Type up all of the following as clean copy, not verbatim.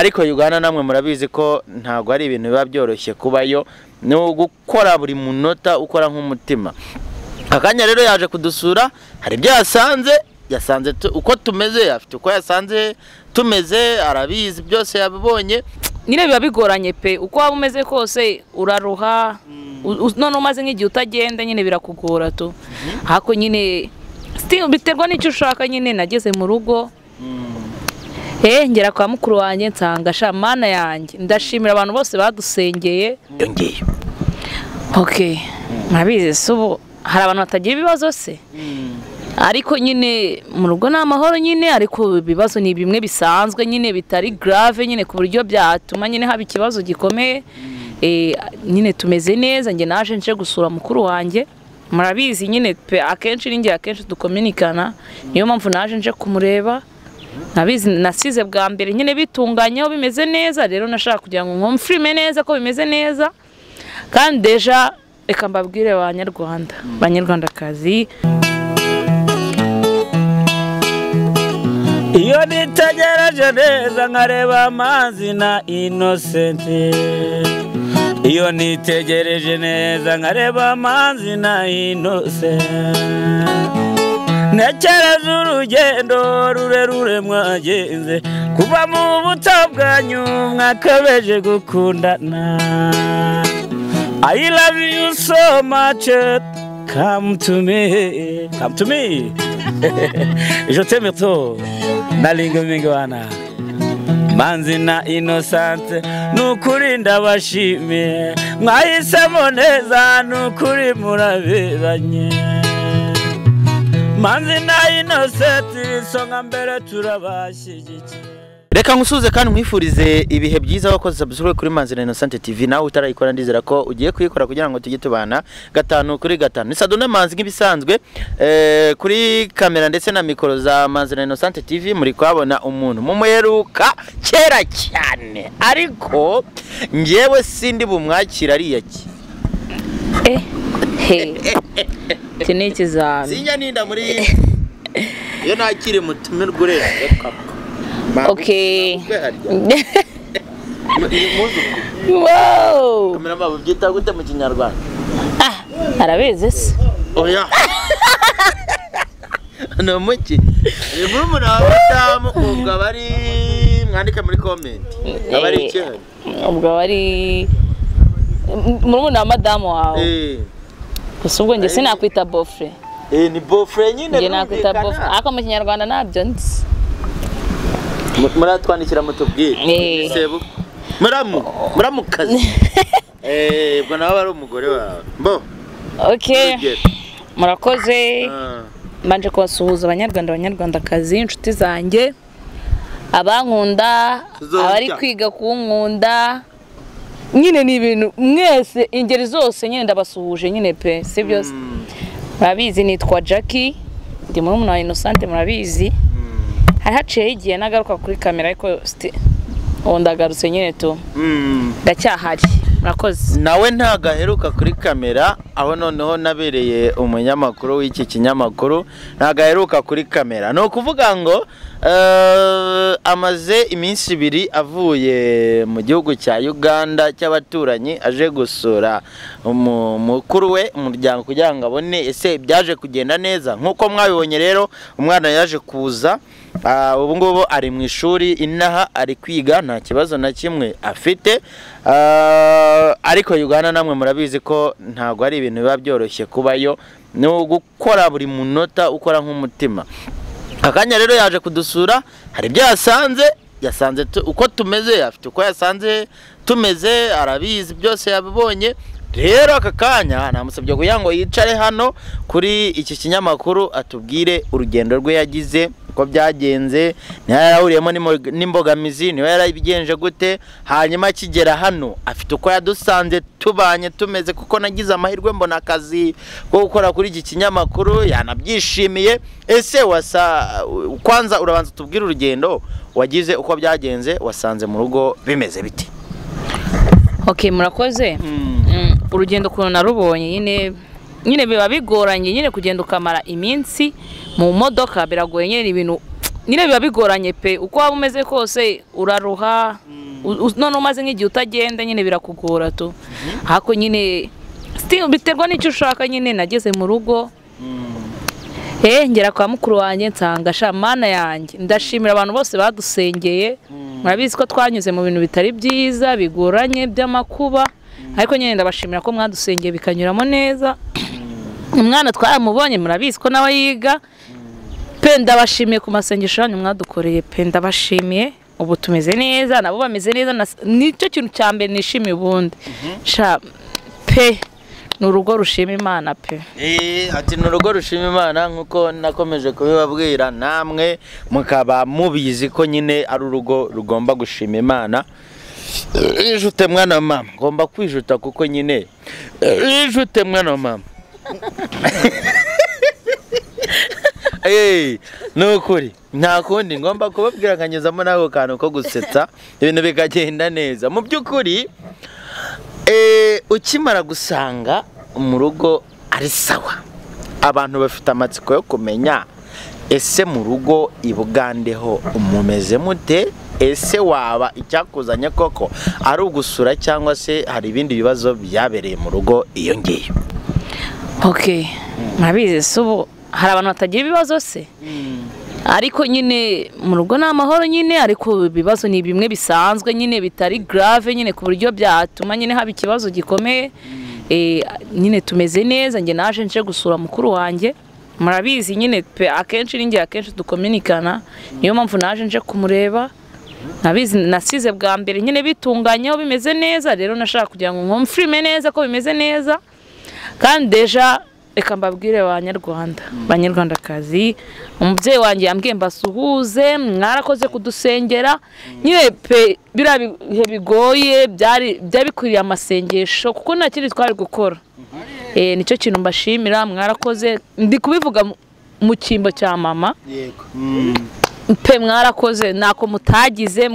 Ariko Uganda namwe murabizi ko ntago ari ibintu biba byoroshye kubayo, ni ugukora buri munota ukora nk'umutima. Akanya rero yaje kudusura, hari ibyo yasanze, yasanze uko tumeze, afite uko yasanze tumeze, arabizi byose yabibonye. Nyine biba bigoranye pe, uko waba umeze kose uraruha, none umaze nk'igihe utagenda nyine birakugora tu. Hako nyine biterwa n'icyo ushaka nyine. Nageze mu rugo ngera kwa mukuru wanjye nsanga sha mana yanjye, ndashimira abantu bose badusengeye. Yongeye okay, murabizi se ubu hari abantu batagira ibibazo se? Ariko nyine mu rugo ni amahoro nyine, ariko ibibazo ni bimwe bisanzwe nyine bitari grave nyine ku buryo byatuma nyine haba ikibazo gikomeye. Nyine tumeze neza. Njye naje nje gusura mukuru wanjye, murabizi nyine pe, akenshi ninjye akenshi dukominikana, niyo mpamvu naje nje kumureba. Nabizi nasize bwa mbere nyine bitunganyeho bimeze neza, rero nashaka kugira ngo nkomfirime neza ko bimeze neza. Kandi deja reka mbabwire abanyarwanda, banyarwandakazi, iyo nitegereje neza nkareba Manzi na Innocent, iyo nitegereje neza nkareba Manzi na Innocent, ntekereza urugendo rurerure mwagenze kuva mu buto bwanyu mwakabeje gukundana. I love you so much, come to me, come to me. Je t'aime trop, nalinga mingwana. Manzi na Innocent, nukuri ndabashimiye, mwahisemo neza nukuri muraberanye. Manzi na Innocent, isonga mbere turabashyigikiye. Reka nkusuze kandi nkwifurize ibihe byiza wakoze subscribe kuri Manzi na Innocent TV. Nawe utarayikora ndizera ko ugiye kuyikora kugira ngo tujye tubana 5 kuri 5. Ni Saduna Manzi nk'ibisanzwe, kuri kamera ndetse na mikoro za Manzi na Innocent TV muri kwabona umuntu mumuheruka kera cyane, ariko ngewe sindi bumwakira ari yaki. Iki ni ikizami. Sinjya ninda muri iyo nakire mutumirwa urera. Okay. Wow. Kamera mabo byita gute mu Kinyarwanda? Arabizi se? Oya. No muki. Ni murumuna wa Batamu ubwo bari mwandike muri comment. Abari iki? Ubwo bari murumuna wa madamu wawe. Gusa ubwo nge sinakwita bofre. Ni bofre nyine. Nge nakwita bofre. Ariko mu Kinyarwanda nabyo nzi. Muratwandikira mutubwire. Sebu. Muramukazi. Ubwo nawe ari umugore wawe. Mbo. Okay. Murakoze. Mbanje kubasuhuza abanyarwanda, abanyarwandakazi, inshuti zanjye, abankunda, abari kwiga kunkunda. Nyine ni ibintu mwese ingeri zose nyine ndabasuhuje nyine pe, si byose. Murabizi nitwa Jackie, ndi murumuna wa Innocent murabizi. Hari haciye igihe nagaruka kuri kamera ariko ndagarutse nyine tu. Ndacyahari. Murakoze. Nawe ntagaheruka kuri kamera, aho noneho nabereye umunyamakuru w'iki kinyamakuru, ntagaheruka kuri kamera. No kuvuga ngo amaze iminsi ibiri avuye mu gihugu cya Uganda cy'abaturanyi aje gusura umukuru we umuryango kugira ngo abone ese byaje kugenda neza. Nkuko mwabibonye rero umwana yaje kuza, ubu ngubu ari mu ishuri inaha ari kwiga nta kibazo na kimwe afite. Ariko Uganda namwe murabizi ko ntago ari ibintu biba byoroshye kubayo, ni ugukora buri munota ukora nk'umutima. Akanya rero yaje kudusura, hari ibyo yasanze, yasanze uko tumeze, afite uko yasanze tumeze, arabizi byose yabibonye. Rero aka kanya namusabye kugira ngo yicare hano kuri iki kinyamakuru atubwire urugendo rwe yagize, uko byagenze, niba yarahuriyemo n'imbogamizi, niba yarabigenje gute, hanyuma akigera hano afite uko yadusanze tubanye tumeze, kuko nagize amahirwe mbona akazi ko gukora kuri iki kinyamakuru yanabyishimiye. Ese wasa kwanza urabanza tubwire urugendo wagize uko byagenze, wasanze mu rugo bimeze biti? Okay, murakoze. Urugendo kuntu narubonye nyine biba bigoranye nyine kugenda ukamara iminsi mu modoka, biragoye nyine, ibintu nyine biba bigoranye pe, uko waba umeze kose uraruha, none umaze nk'igihe utagenda nyine birakugora tu. Hako nyine biterwa n'icyo ushaka nyine. Nageze mu rugo ngera kwa mukuru wanjye nsanga sha mana yanjye, ndashimira abantu bose badusengeye. Murabizi ko twanyuze mu bintu bitari byiza bigoranye by'amakuba, ariko nyine ndabashimira ko mwadusengeye bikanyuramo neza. Umwana twaramubonye murabizi ko nawe yiga pe, ndabashimiye ku masengesho yanyu mwadukoreye pe, ndabashimiye. Ubu tumeze neza nabo bameze neza, nicyo kintu cya mbere nishimiye ubundi sha pe, ni urugo rushima Imana pe. Ati ni urugo rushima Imana nkuko nakomeje kubibabwira, namwe mukaba mubizi ko nyine ari urugo rugomba gushima Imana. Ijute mwana wa mama, ngomba kwijuta kuko nyine ijute mwana wa mama. Nukuri nta kundi ngomba kubabwira nkanyuzamo n'ako kantu ko gusetsa ibintu bikagenda neza. Mu by'ukuri ukimara gusanga mu rugo ari sawa, abantu bafite amatsiko yo kumenya ese mu rugo i Bugande ho mumeze mute, ese waba icyakuzanye koko ari ugusura cyangwa se hari ibindi bibazo byabereye mu rugo iyo ngiyo. Okay, murabizi se ubu hari abantu batagira ibibazo se? Ariko nyine mu rugo ni amahoro nyine, ariko ibibazo ni bimwe bisanzwe nyine bitari grave nyine ku buryo byatuma nyine haba ikibazo gikomeye. Nyine tumeze neza. Njye naje nje gusura mukuru wanjye, murabizi nyine pe, akenshi ninjye akenshi dukominikana, niyo mpamvu naje nje kumureba. Nabizi nasize bwa mbere nyine bitunganyeho bimeze neza, rero nashaka kugira ngo nkomfirime neza ko bimeze neza. Kandi deja reka mbabwire abanyarwanda, banyarwandakazi, umubyeyi wanjye yambwiye mbasuhuze, mwarakoze kudusengera nyine pe, biriya bihe bigoye byari bikwiriye amasengesho kuko nta kindi twari gukora. Nicyo kintu mbashimira, mwarakoze. Ndi kubivuga mu cyimbo cya mama pe, mwarakoze ntako mutagize.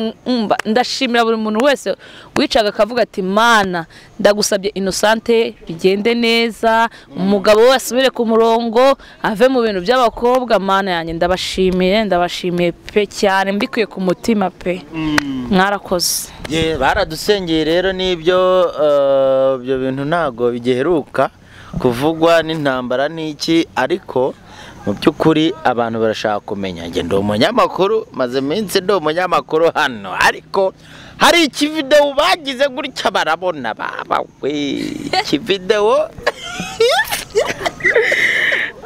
Ndashimira buri muntu wese wicaga akavuga ati Mana ndagusabye Innocente bigende neza, umugabo we asubire ku murongo ave mu bintu by'abakobwa. Mana yanjye ndabashimiye, ndabashimiye pe cyane, mbikuye ku mutima pe, mwarakoze. Baradusengeye rero n'ibyo ibyo bintu ntago bigiheruka kuvugwa n'intambara n'iki, ariko mu by'ukuri abantu barashaka kumenya. Njye ndi umunyamakuru, maze iminsi ndi umunyamakuru hano, ariko hari ikivideo bagize gutya barabona baba we ikivideo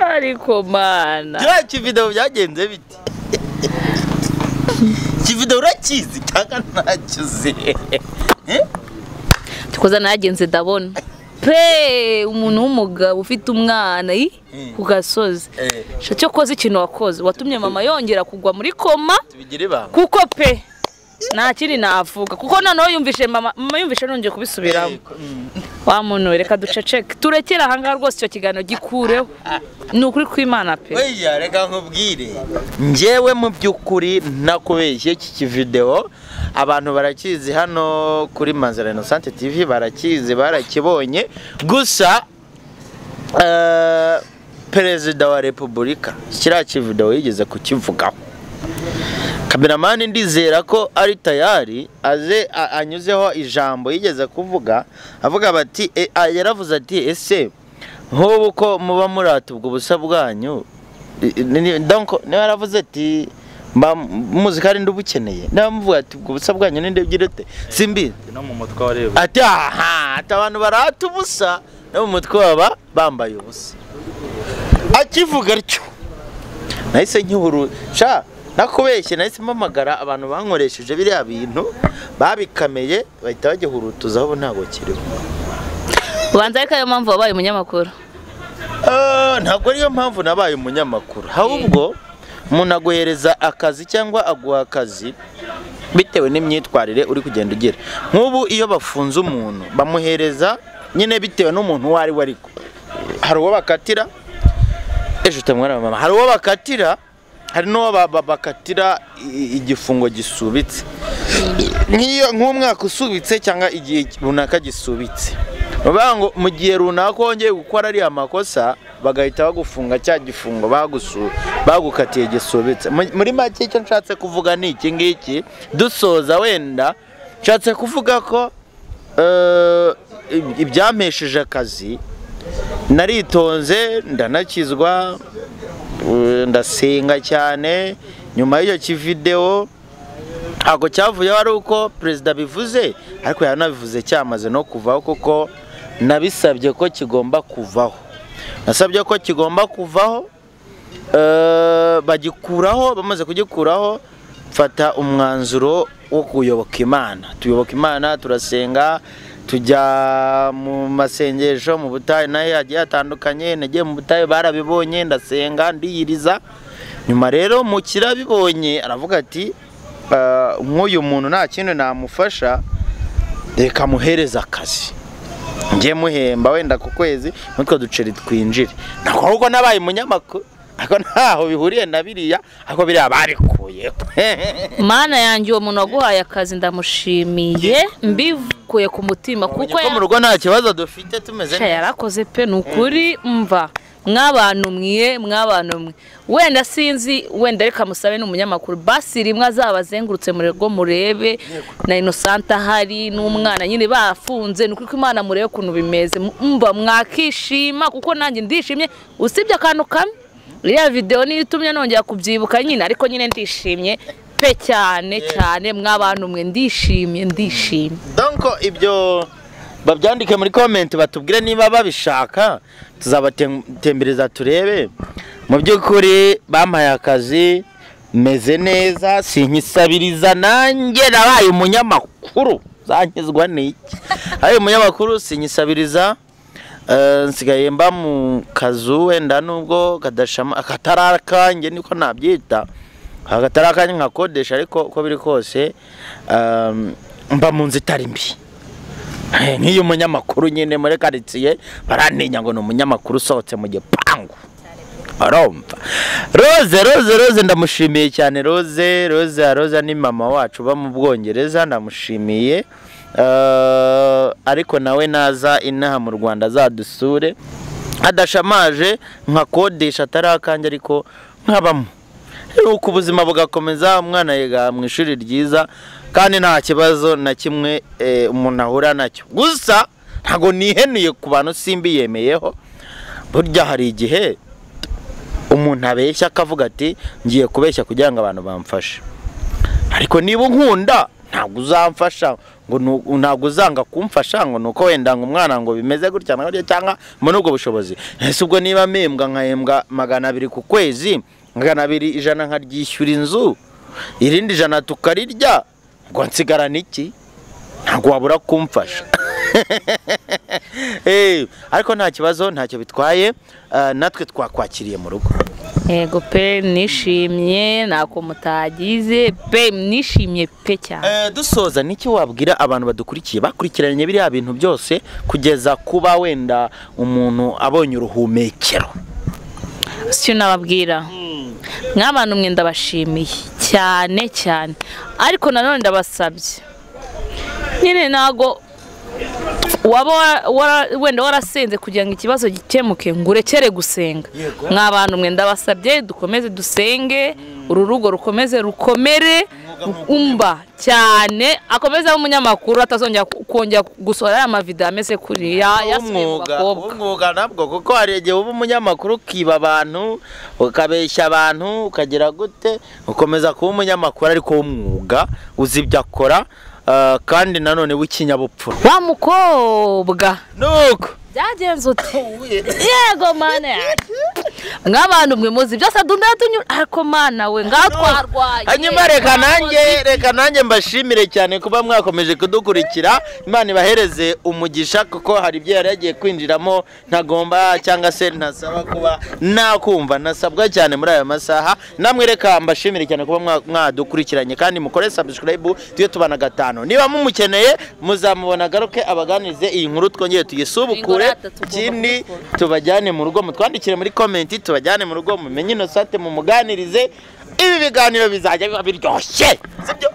ariko mana kiriya kivideo byagenze bite? Ikivideo urakizi cyangwa ntacyo uzi? Tukoza nagenze ndabona pe umuntu w'umugabo ufite umwana ku gasozi. Cyo koze ikintu wakoze watumye mama yongera kugwa muri koma, kuko pe nta kindi navuga, kuko noneho yumvishe mama yumvishe nongeye kubisubiramo. Wa muntu reka duceceke turekere aha ngaha rwose, icyo kiganiro gikureho ni ukuri kw'Imana pe. Oya reka nkubwire, njyewe mu by'ukuri nakubeshye iki kivideo abantu barakizi hano kuri Manzara Innocente TV, barakizi barakibonye. Gusa Perezida wa Repubulika kiriya kivideo yigeze kukivugaho. Kameramani ndizera ko ari tayari aze anyuzeho ijambo yigeze kuvuga, avuga bati yaravuze ati ese nk'ubu ko muba murata ubwo busa bwanyu, donc niba yaravuze ati muzi ko ari ndubukeneye, niba muvuga ati ubwo busa bwanyu ninde byirete simbi no mu mutwe wareba ati aha ati abantu barata ubusa no mu mutwe baba bambaye ubusa. Akivuga atyo nahise nkihuru sha nakubeshye, nahise mpamagara abantu bankoresheje biriya bintu babikameye bahita bagihurutuzaho, ubu ntabwo kiriho. Ubanza ariko ayo mpamvu wabaye umunyamakuru? Ntabwo ariyo mpamvu nabaye umunyamakuru, ahubwo umuntu aguhereza akazi cyangwa aguha akazi bitewe n'imyitwarire uri kugenda ugira. Nk'ubu iyo bafunze umuntu bamuhereza nyine bitewe n'umuntu uwo ari we, ariko hari uwo bakatira ejo utamwana mama, hari uwo bakatira, hari n'uwo bakatira igifungo gisubitse, nk'iyo nk'umwaka usubitse cyangwa igihe runaka gisubitse. Bavuga ngo mu gihe runaka wongeye gukora ariya makosa bagahita bagufunga cya gifungo bagukatiye gisubitse. Muri make icyo nshatse kuvuga ni iki ngiki, dusoza wenda nshatse kuvuga ko ibyampesheje akazi naritonze, ndanakizwa, ndasenga cyane. Nyuma y'icyo kivideo ntabwo cyavuyeho ari uko perezida bivuze, ariko yaranabivuze cyamaze no kuvaho, kuko nabisabye ko kigomba kuvaho. Nasabye ko kigomba kuvaho, bagikuraho. Bamaze kugikuraho mfata umwanzuro wo kuyoboka Imana. Tuyoboka Imana, turasenga, tujya mu masengesho mu butayu nayo yagiye atandukanye. Nagiye mu butayu barabibonye, ndasenga, ndiyiriza. Nyuma rero mukirabibonye aravuga ati nk'uyu muntu nta kintu namufasha, reka muhereza akazi njye muhemba wenda ku kwezi n'utwo duceri twinjire. Ntabwo ahubwo nabaye umunyamakuru, ariko ntaho bihuriye na biriya, ariko biriya babikuyeho. Mana yanjye, uwo muntu waguhaye akazi ndamushimiye mbikuye ku mutima, kuko mu rugo nta kibazo dufite, tumeze neza. Yarakoze pe, ni ukuri. Mva mwabantu mwe wenda sinzi, wenda reka musabe n'umunyamakuru basi rimwe azabazengurutse mu rugo murebe na Innocent ahari n'umwana nyine bafunze. Ni ukuri ko Imana murebe ukuntu bimeze, mva mwakishima, kuko nanjye ndishimye usibye akantu kamwe. Iriya video niyo itumye nongera kubyibuka nyine, ariko nyine ndishimye pe cyane cyane, mwabantu mwe ndishimye. Donc ibyo babyandike muri comment batubwire niba babishaka, tuzabatembereza turebe. Mu by'ukuri bampaye akazi, meze neza, sinkisabiriza, nanjye nabaye umunyamakuru. Zankizwa n'iki? Ayo umunyamakuru sinkisabiriza, nsigaye mba mu kazu wenda nubwo kadashama akatarakange niko nabyita, akatarakange nkakodesha, ariko uko biri kose mba mu nzu itari mbi. Nk'iyo umunyamakuru nyine muri quartier barantinya ngo ni umunyamakuru usohotse mu gipangu. Arumva Rose ndamushimiye cyane. Rose ni mama wacu uba mu Bwongereza, ndamushimiye. Ariko nawe naza inaha mu Rwanda azadusure, adashamaje nkakodesha atari akanjye ariko nkabamo. Uko ubuzima bugakomeza, umwana yiga mu ishuri ryiza kandi nta kibazo na kimwe umuntu ahura nacyo. Gusa ntago nihenuye ku bantu simbiyemeyeho, burya hari igihe umuntu abeshya akavuga ati ngiye kubeshya kugira ngo abantu bamfashe, ariko niba unkunda ntabwo uzamfasha, ngo ntabwo uzanga kumfasha ngo nuko wenda ngo umwana ngo bimeze gutya na gutya cyangwa muri ubwo bushobozi. Ese ubwo niba mpembwa nkahembwa 200 ku kwezi, 200 100 nkaryishyura inzu, irindi 100 tukarirya, ngo nsigarana iki? Ntabwo wabura kumfasha. Ariko nta kibazo, ntacyo bitwaye, natwe twakwakiriye mu rugo. Yego pe, nishimye nako mutagize pe, nishimye pe cyane. Dusoza, niki wabwira abantu badukurikiye bakurikiranye biriya bintu byose kugeza kuba wenda umuntu abonye uruhumekero? Sicyo nababwira mwabantu mwe, ndabashimiye cyane cyane, ariko nanone ndabasabye nyine, nago waba wenda warasenze kugira ngo ikibazo gikemuke ngo urekere gusenga. Mwabantu mwe ndabasabye dukomeze dusenge, uru rugo rukomeze rukomere, umba cyane akomeze abe umunyamakuru, atazongera kongera gusohora aya mavideo ameze kuriya umwuga nabwo, kuko hari igihe uba umunyamakuru ukiba abantu, ukabeshya abantu, ukagira gute, ukomeza kuba umunyamakuru ariko w'umwuga uzi ibyo akora, kandi nanone w'ikinyabupfura. Wa mukobwa nuko byagenze ute? Yego mana yanjye, mwabantu mwe muzi byose tunyura, ariko mana we ngaho twarwaye. Hanyuma reka nanjye mbashimire cyane kuba mwakomeje kudukurikira. Imana ibahereze umugisha, kuko hari ibyo yari yagiye kwinjiramo ntagomba cyangwa se ntasaba kuba nakumva nasabwa cyane muri aya masaha. Namwe reka mbashimire cyane kuba mwadukurikiranye, kandi mukore subscribe tujye tubana 5. Niba mumukeneye muzamubona agaruke abaganirize iyi nkuru, twongeye tuyisubukure, ikindi tubajyane mu rugo, mutwandikire muri comment tubajyane mu rugo, mumenye Innocent mumuganirize. Ibi biganiro bizajya biba biryoshye, sibyo?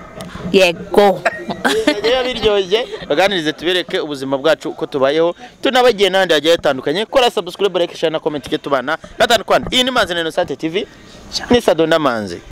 Yego. Bizajya biryoshye, baganirize, tubereke ubuzima bwacu uko tubayeho, tunabagiye n'ahandi hagiye hatandukanye. Kora subscribe, like, share na comment, tujye tubana gatanu kwanda. Iyi ni Manzi na Innocent TV, ni Sadonda Manzi.